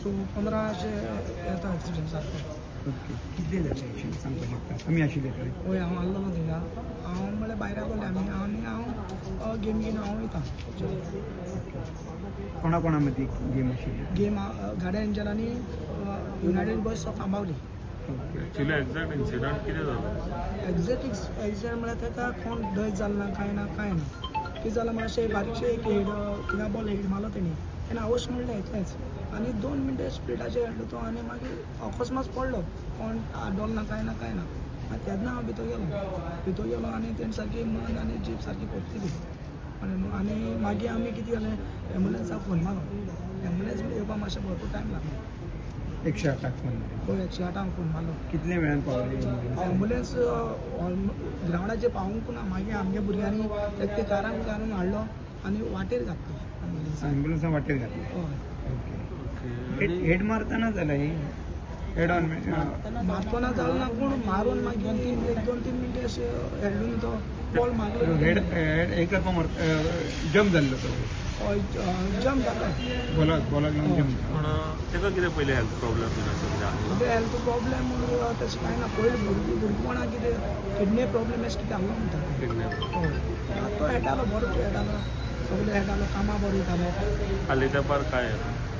6:15 अशें येता एक्सिडंट सारको. ओके, कितले जाले एक्चुअली सांगपाक शकता? तुमी आशिल्ले थंय? हय, हांव आसलो न्हू थिंगा. हांव म्हणल्यार भायर आसलोले आमी आनी हांव गेम घेवन हांव वयता. कोणा कोणा मदीं गेम आशिल्ली? गेम गार्डियन एंजल आनी United Boys of Ambavali. Okay. Actually exact incident कितें जालो? एग्जॅक्ट एक्सिडंट म्हळ्यार ताका कोण डच जालो ना, कांय ना, कांय ना. कितें जालां म्हळ्यार अशें बारीकशें एक हेड थिंगा बॉल हेड मारलो तेणी, तेणें आवश म्हणलें इतलेंच आनी 2 मिनटां स्पिडाचेर खेळ्ळो तो आनी मागीर अकस्मात पडलो. कोण आडोल ना, कांय ना, कांय ना. मागीर तेन्ना हांव भितर गेलो, भितर गेलो आनी तेणें सारकी मान आनी जीप सारकी परतिली आनी मागीर आमी कितें जालें, एम्बुलंसाक फोन मारलो. एम्बुलंस येवपाक मातशें भरपूर टायम लागलो. 108क फोन मारलो? पळय, 108क फोन मारलो. कितल्या वेळान पावली एम्बुलन्स ग्रावंडाचेर पावूंक ना. मागीर आमगे भुरग्यांनी ते ते कारान कारून हाडलो आनी वाटेर घातली एम्बुलन्स. एम्बुलन्सा वाटेर घातली? हय. ओके. ओके. हेड हेड मारतना जाला ही हेड ऑन? मारतना जालो ना, पूण मारून मागीर तीन एक 2-3 मिनटां अशें हेडलो न्हू तो बॉल मारलो. हेड हेड हे करपा मार जम्प जाल्लो तो? हय, जम्प जालो. बॉलाक बॉलाक लागून जम्प. पूण ताका कितें पयलीं हेल्थ प्रॉब्लम बीन आसा कितें आसलो? हेल्थ प्रॉब्लेम म्हणून तशें कांय ना. पयलीं भुरगीं भुरगेपणा कितें किडनी प्रॉब्लेम अशें कितें आहलो म्हणटा. किडनी? हय, आतां तो खेळटालो, बरो खेळटालो, सगळे खेळटालो, कामां बरो वयतालो. हालीं तेंपार काय?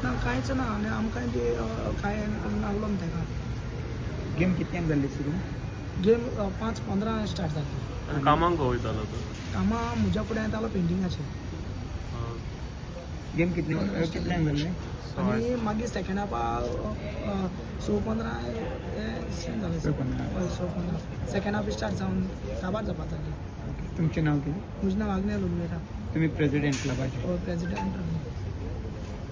ना, कांयच ना. आनी आमकां बी कांय नासलो न्हू तेका. गेम कितल्यांक जाल्ली सुरू? गेम 5:15 स्टार्ट जाली. आनी कामाक खंय वयतालो तो? कामां म्हज्या फुडें येतालो पेंटिंगाचेर. गेम कितल्यांक कितल्यांक जाल्ले? आनी मागीर सेकेंड हाफा 6:15 हें जालें. 6:15. हय, 6:15 सेकेंड हाफ स्टार्ट जावन काबार जावपा जाली. ओके, तुमचें नांव कितें? म्हजें नांव आग्नेल उलयता. तुमी प्रेसिडेंट क्लबाचे? प्रेसिडेंट.